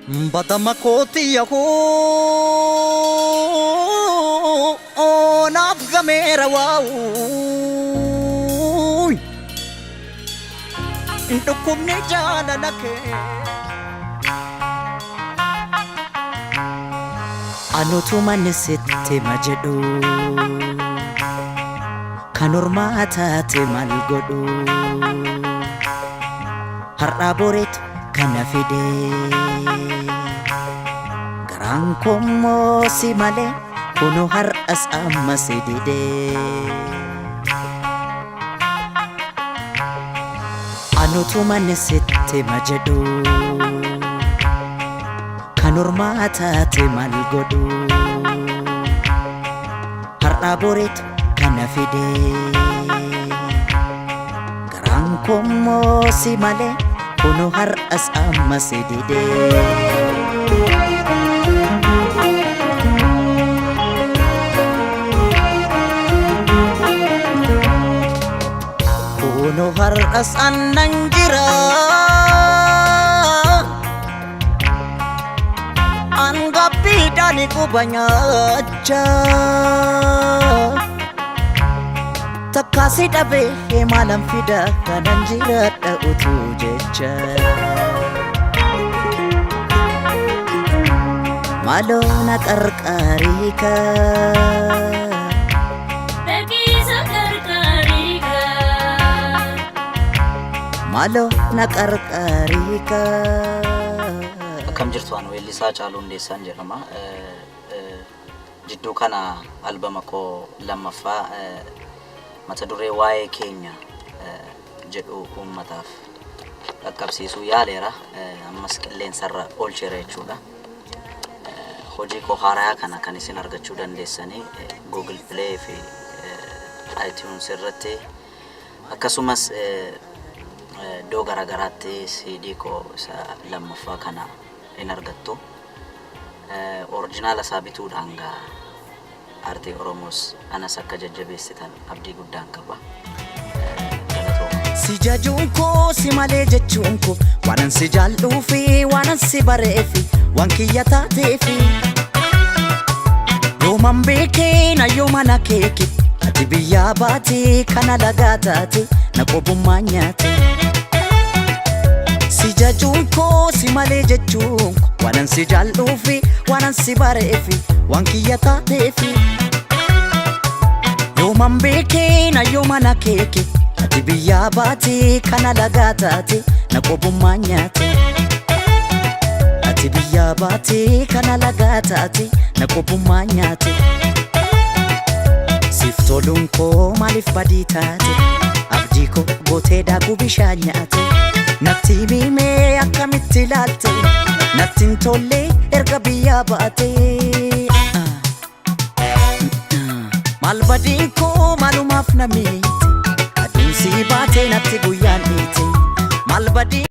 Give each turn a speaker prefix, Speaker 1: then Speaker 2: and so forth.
Speaker 1: Badama kooti yahoo naaf gameera waa'uu dhukkubni jaalala kee. Anutuman sitti ma jedhu kan ormaa taate maal godhu har'aa boreetu kana fide garaan kommoo si malee kunoo har'as amma si dide. Anutuman sitti ma jedhu kan ormaa taate maal godhu har'aa boreetu kana fide garaan kommoo si malee kunoo har'as amma si dide. Kunoo har'as annan jira. Angabbiidhaan quba nyaachaa. Takkaasi dhabee maalan fida kanan jiraadha utuu jecha. Maaloo na qarqaarii
Speaker 2: Dhaqiisa qarqaarii kaa.
Speaker 1: Maaloo na qarqaarii.
Speaker 3: Akkam jirtu, ani weellisaa Caaluu Hundeessaan jedhama. Jidduu kana albama koo lammaffaa mata duree "Waa'ee Keenya" jedhu uummataaf qaqqabsiisuu yaaleera. Ammas qilleensarra oolcheera jechuudha. Hojii koo haaraa kana kan isin argachuu dandeessanii Google Play fi iTunes irratti, akkasumas iddoo garaagaraatti CD koo isa lammaffaa kana hin argattu. Original isaa bituudhaan gaa aartii Oromoos anas akka jajjabeessitan abdii guddaan qaba. Galatooma.
Speaker 1: Si jajuun koo si malee jechuun koo waanan si jaalluufi, waanan si bareefi, waan kiyya taateefi. Yooman beekee na yooman akeeke ati biyyaa baate kana lagaa taate na qobummaa nyaate. Si jajuun koo si malee jechuun koo waanan si jaalluufi, waanan si bareefi, waan kiyya taateefi. Yooman beekee na yooman akeeke ati biyyaa baate kana lagaa taate na qobummaa nyaate. Ati biyyaa baate kana lagaa taate na qobummaa nyaate. Siif toluun koo maaliif badii taate? Abdii koo gootee daakuu bishaan nyaate. Natti himee akkamitti ilaalte? Natti hin tolle erga biyyaa baate. Maal badiin koo, maalumaaf na miite? Aduun sii baate natti guyyaan dhiite. Maal badiin